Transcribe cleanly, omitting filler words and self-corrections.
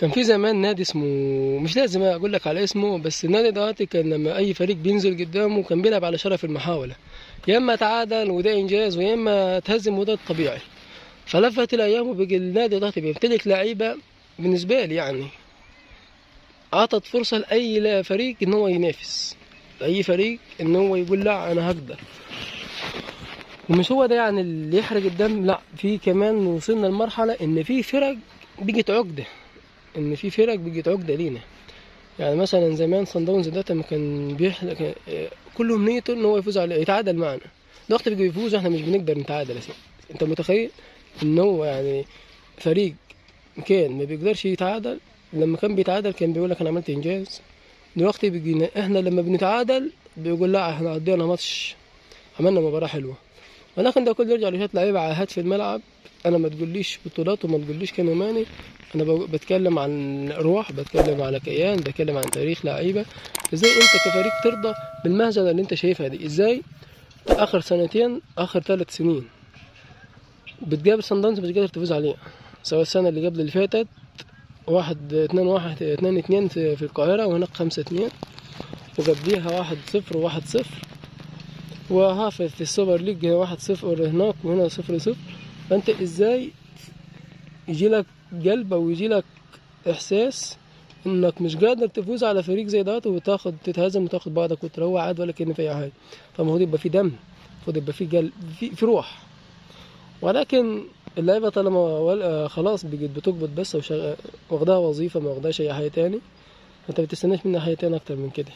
كان في زمان نادي اسمه، مش لازم اقول لك على اسمه، بس النادي ده كان لما اي فريق بينزل قدامه كان بيلعب على شرف المحاولة، يا اما تعادل وده انجاز، ويا اما تهزم وده الطبيعي. فلفت الايام وبقي النادي ده بيمتلك لعيبة بالنسبة لي يعني اعطت فرصة لاي فريق ان هو ينافس، اي فريق ان هو يقول لا انا هقدر. ومش هو ده يعني اللي يحرق الدم، لا في كمان وصلنا لمرحلة ان في فرق بقت عقده، ان في فرق بقت عقده لينا. يعني مثلا زمان صن داونز ده لما كان بيحلق كل امنيته ان هو يفوز على يتعادل معنا، دلوقتي بيجي يفوز احنا مش بنقدر نتعادل اساسا. انت متخيل ان هو يعني فريق كان ما بيقدرش يتعادل، لما كان بيتعادل كان بيقول لك انا عملت انجاز، دلوقتي بيجينا احنا لما بنتعادل بيقول لا احنا عدينا ماتش، عملنا مباراة حلوة. ولكن ده كله يرجع لشويه لعيبة عاهات في الملعب. انا ما تقوليش بطولات وما تقوليش كانوماني، انا بتكلم عن روح، بتكلم على كيان، بتكلم عن تاريخ لعيبة. ازاي انت كفريق ترضى بالمهزله اللي انت شايفها دي؟ ازاي اخر سنتين، اخر 3 سنين بتقابل صن داونز مش قادر تفوز عليه، سواء السنة اللي قبل اللي فاتت 1-2 1 2-2 في القاهرة، وهناك 5-2، وقبليها 1-0 و1-0، وها في ال Super League 1-0 هناك وهنا 0-0. فانت ازاي يجيلك قلب او يجيلك احساس انك مش قادر تفوز على فريق زي ده وتاخد تتهزم وتاخد بعضك وتروح عاد ولا كأن في اي حاجة؟ فالمفروض يبقى في دم، المفروض يبقى في قلب، في روح. ولكن اللعيبة طالما خلاص بقت بتقبض بس واخداها وظيفة، ما واخداش اي حاجة تاني، انت بتستناش منها حاجة تاني اكتر من كده.